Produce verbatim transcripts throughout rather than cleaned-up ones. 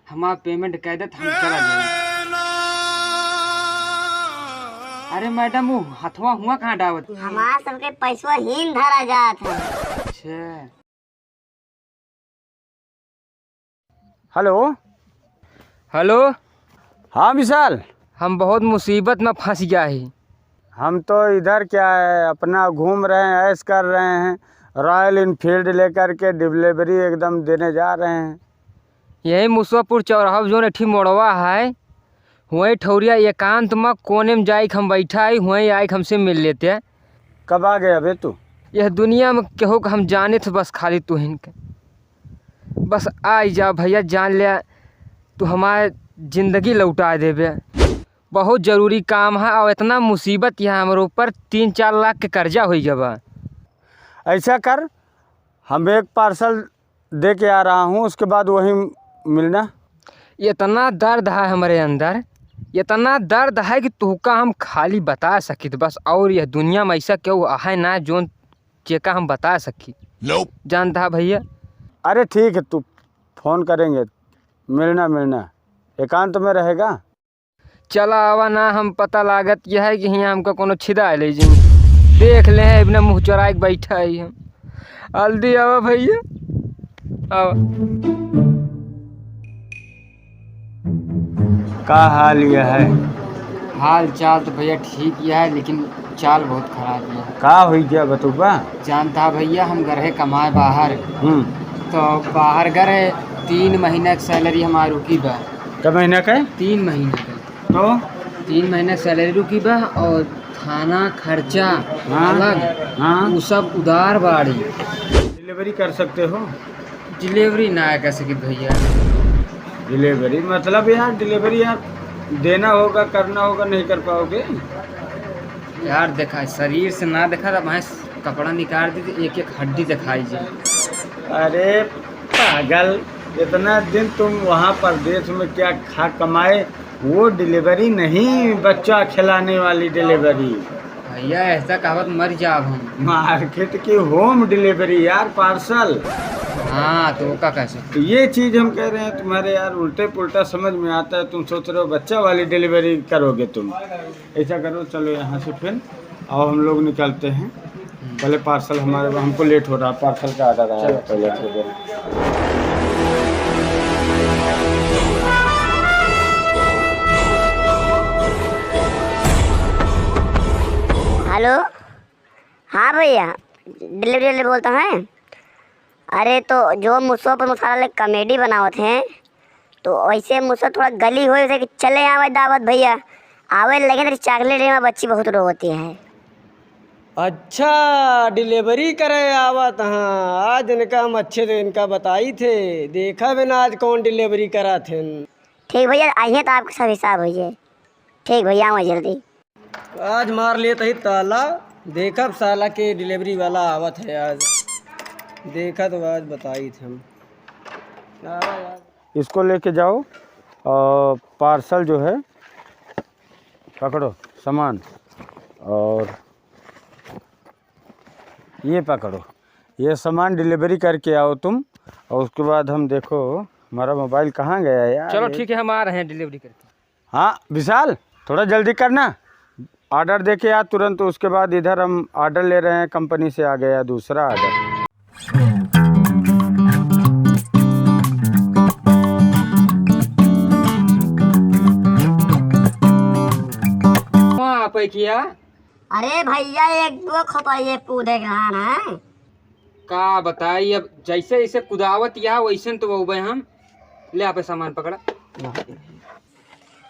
हमार payment कइ देत, हम चला जाई। अरे मैडम, वो हथवा हुआ कहाँ डावत? हमार सबके पैसवा हीन धरा जात है। अच्छा। हेलो। हेलो। हाँ विशाल। हम बहुत मुसीबत में फंस गया ही। हम तो इधर क्या है, अपना घूम रहे हैं, ऐश कर रहे हैं, Royal Enfield लेकर के delivery एकदम देने जा रहे हैं। यही मुसवापुर चौराहा जौन एठी मोड़वा है, वहीं ठौरिया एकांत में कोने में जाइक हम बैठा है, वहीं आइक हमसे मिल लेते। कब आ गया बे तू? यह दुनिया में केहू का हम जाने थे बस खाली तू हिन के। बस आई जा भैया, जान ले, तू हमारे जिंदगी लौटा देबे। बहुत जरूरी काम है और इतना मुसीबत यहाँ हमरे ऊपर, तीन चार लाख के कर्जा हो गया बा। ऐसा कर, हम एक parcel दे के आ रहा हूँ, उसके बाद वहीं मिलना। इतना दर्द है हमरे अंदर, इतना दर्द है कि तुहका हम खाली बता सकित बस, और यह दुनिया में ऐसा केहू है ना जोन जेका हम बता सकी। जानता है भैया। अरे ठीक है, तू फोन करेंगे, मिलना, मिलना। एकांत में रहेगा? चला आवा ना, हम पता लागत यह है कि हियाँ हमका कोनो छिदा ले जाई। देख ले हैं, इबने मुँह चोराए के बैठा है हम। जल्दी आवा भैया, आवा। का हाल यह है? हाल चाल तो भैया ठीक ही है, लेकिन चाल बहुत खराब है। का हुई गया बतुबा? जानता भैया, हम गए रहे कमाए बाहर। हम्म। तो बाहर गए रहे, तीन महीना के salary हमार रुकी बा। कै महीना के? तीन महीना के। तो? तीन महीना के salary रुकी बा और थाना खर्चा हाँ। अलग, हाँ। उ सब उधार बाड़ी। Delivery कर सकते हो? Delivery ना कर सकित भैया। Delivery मतलब यार, delivery यार देना होगा, करना होगा, नहीं कर पाओगे। यार देखा, शरीर से ना देखा, तब भैंस कपड़ा निकाल दी तो एक एक हड्डी दिखाई जी। अरे पागल, इतना दिन तुम वहाँ परदेश में क्या खा कमाए, वो delivery नहीं, बच्चा खिलाने वाली delivery। भैया, ऐसा कहावत मर जाब हम। Market की home delivery यार, parcel। हाँ, तो का कह सकते। तो ये चीज हम कह रहे हैं, तुम्हारे यार उल्टे पुल्टा समझ में आता है, तुम सोच रहे हो बच्चा वाली delivery करोगे तुम। ऐसा करो, चलो यहाँ से फिर, और हम लोग निकलते हैं। पहले parcel हमारे, हमको late हो रहा है, parcel का order आया है, चलो। पहले से दे। हेलो, हाँ भैया, delivery वाले बोलता है। अरे तो जो मुसवा पर मुसवा वाले comedy बनावत हैं, तो वैसे मुसवा थोड़ा गली होए, जैसे कि चले आवे दावत भैया, आवे लगे तो chocolate में बच्ची बहुत रोवती है। अच्छा, delivery करे आवत हाँ, आज इनका हम अच्छे से इनका बताई थे, देखा बिना आज कौन delivery करा थे। ठीक भैया, आइए तो आपके सब हिसाब हो जाए। ठीक भैया, आवा जल्दी। आज मार लेत ही ताला, देखब साला के delivery वाला आवत है आज। देखा तो आज बताई थे हम। आवा यार। इसको लेके जाओ और parcel जो है पकड़ो सामान, और ये पकड़ो, ये सामान delivery करके आओ तुम, और उसके बाद हम, देखो हमारा mobile कहाँ गया यार? चलो ये ठीक है, हम आ रहे हैं delivery करके। हाँ विशाल, थोड़ा जल्दी करना, order दे के आ तुरंत। उसके बाद इधर हम order ले रहे हैं, company से आ गया दूसरा order। वहाँ आप है क्या? अरे भैया, एक दो खोपड़िए कूदे के रहन है। का बताई, अब जैसे जैसे कुदावत या वैसे न तो वो हम। ले आपे सामान पकड़ा।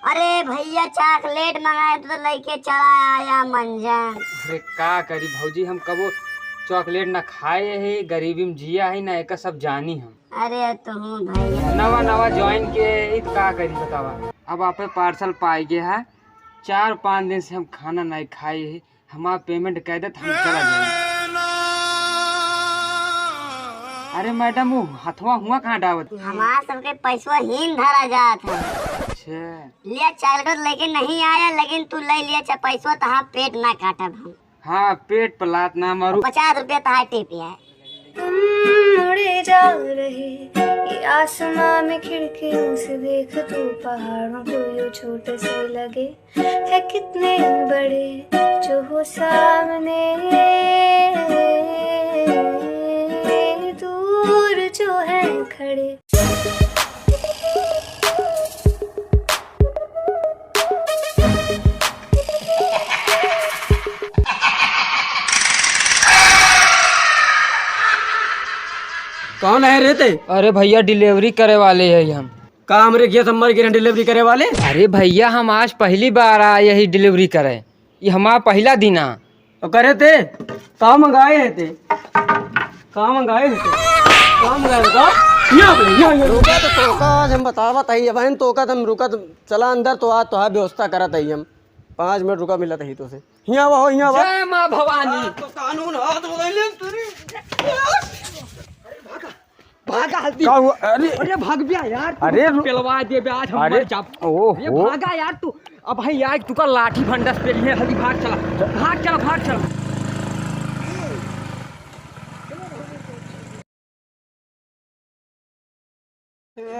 अरे भैया, chocolate मंगाए तो लेके चला आया मंजन। अरे का करी भौजी, हम कबो chocolate ना खाए है, गरीबी में जिया है ना, एका सब जानी हम। अरे तू भैया। नवा नवा join किए है तो का करी बतावा। अब आपे parcel पाए गए है, चार पाँच दिन से हम खाना नहीं खाए है, हमार payment कइ देत, हम चला जाई। अरे मैडम, वो हथवा हुआ कहाँ डावत? हमार सबके पैसवा हीन धरा जात है। अच्छा। लिया, chocolate लेके नहीं आया, लेकिन तू ले लिया, चाहे पैसवा, तहार पेट ना काटब हम। हाँ, पेट पर लात ना मारू। पचास रुपया तहार tip है। ले जा रहे। ये आसमां में खिड़कियों से देख तू, पहाड़ों को यूं छोटे से लगे, है कितने बड़े जो हो सामने, दूर जो है खड़े। कौन है रे ते? अरे भैया, delivery करे वाले हैं हम। का हमरे खेत हम मर गए हैं delivery करे वाले? अरे भैया, हम आज पहली बार आए यही delivery करे। ये हमारा पहला दिन आ। तो करे ते, का मंगाए है ते? का मंगाए है ते? का मंगाए है का? यहाँ पे, यहाँ, यहाँ। रुका तो, तोका आज हम बतावत हई, अब हम तोका तो हम रुका तो, चला अंदर तो आज तो हाँ व्यवस्था करत हई हम। पाँच मिनट रुका, मिलत हई तो से। हियाँ आवा हो, हियाँ आवा। जय माँ भवानी। तो कानून हाथ बदल ले तेरी। भागा, हल्दी। का हुआ? अरे। अरे भाग बे यार, तू अरे तो रु-, पेलवा दे बे, आज हम अरे, मर जाब। ओहो। अरे भागा यार तू। अब भाई यार, तू का लाठी भंडस पे लिए, हल्दी भाग चला। भाग चला, भाग चला।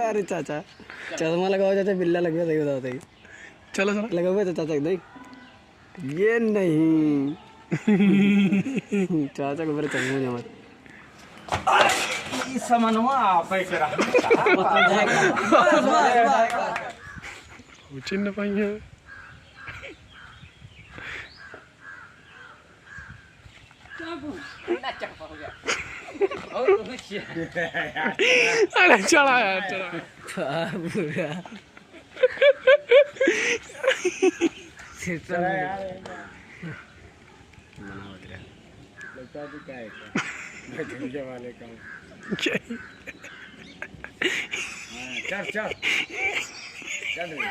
अरे चाचा, चश्मा लगावा चाचा, बिल्ला लग गया, सही बताओ, सही। चलो, चलो। लगावा तो चाचा, देख। ये नहीं। चाचा को मेरे चश्मा जमा। ई समनवा आपे के रहा। उचिन न पाई है। अरे चढ़ा यार, चढ़ा। बाबूरा। सिस्टम चढ़ा यार। मना हो गया। लगता है तू क्या है? दुनिया वाले का। हाँ, चल, चल। चल रे।